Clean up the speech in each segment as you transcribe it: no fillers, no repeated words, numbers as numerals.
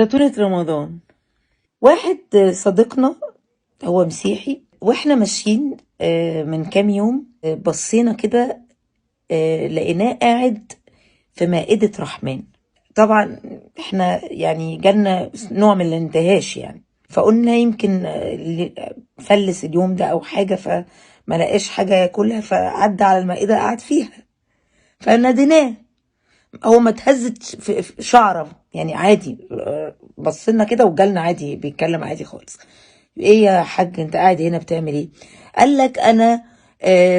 زتونة رمضان. واحد صديقنا هو مسيحي، واحنا ماشيين من كام يوم، بصينا كده، لقيناه قاعد في مائدة رحمن. طبعا احنا يعني جالنا نوع من الانتهاش يعني، فقلنا يمكن فلس اليوم ده او حاجة، فما لقاش حاجة ياكلها فعدى على المائدة قعد فيها. فناديناه، هو ما اتهزت في شعره يعني، عادي، بصينا كده وجالنا عادي، بيتكلم عادي خالص. ايه يا حاج انت قاعد هنا بتعمل ايه؟ قال لك انا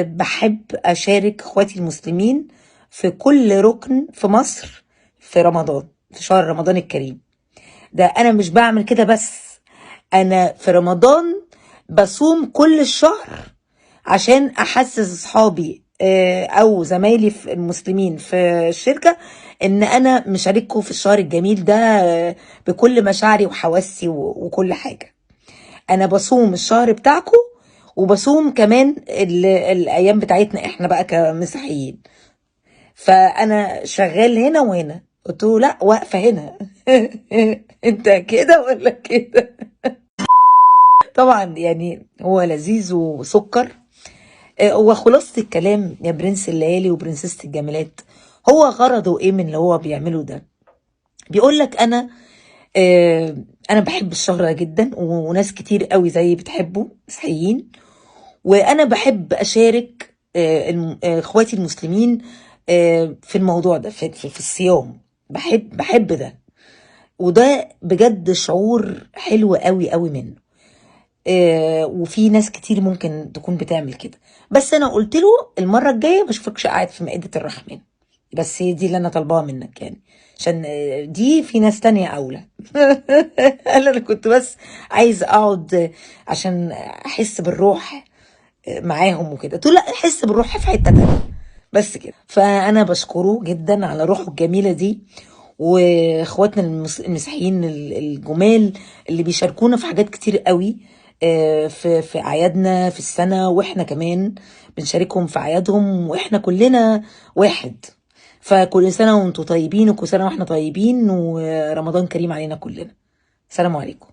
بحب اشارك اخواتي المسلمين في كل ركن في مصر في رمضان، في شهر رمضان الكريم ده. انا مش بعمل كده بس، انا في رمضان بصوم كل الشهر عشان احسس اصحابي او زمايلي في المسلمين في الشركة ان انا مشارككم في الشهر الجميل ده، بكل مشاعري وحواسي وكل حاجة. انا بصوم الشهر بتاعكم وبصوم كمان الايام بتاعتنا احنا بقى كمسيحيين، فانا شغال هنا وهنا. قلت له لا، واقفة هنا. انت كده ولا كده؟ طبعا يعني هو لذيذ وسكر. وخلاصة الكلام يا برنس الليالي وبرنسسة الجمالات، هو غرضه ايه من اللي هو بيعمله ده؟ بيقول لك انا بحب الشهر ده جدا، وناس كتير قوي زيي بتحبه، مسيحيين، وانا بحب اشارك اخواتي المسلمين في الموضوع ده، في الصيام. بحب ده، وده بجد شعور حلو قوي قوي منه. وفي ناس كتير ممكن تكون بتعمل كده، بس انا قلت له المرة الجاية ما اشوفكش قاعد في مائدة الرحمن، بس هي دي اللي انا طالباها منك يعني، عشان دي في ناس تانية اولى. قال انا كنت بس عايز اقعد عشان احس بالروح معاهم وكده. قلت له لا، احس بالروح في حتة تانية بس كده. فانا بشكره جدا على روحه الجميلة دي، واخواتنا المسيحيين الجمال اللي بيشاركونا في حاجات كتير قوي، في اعيادنا في السنة، واحنا كمان بنشاركهم في اعيادهم، واحنا كلنا واحد. فكل سنة وانتم طيبين، وكل سنة واحنا طيبين، ورمضان كريم علينا كلنا. سلام عليكم.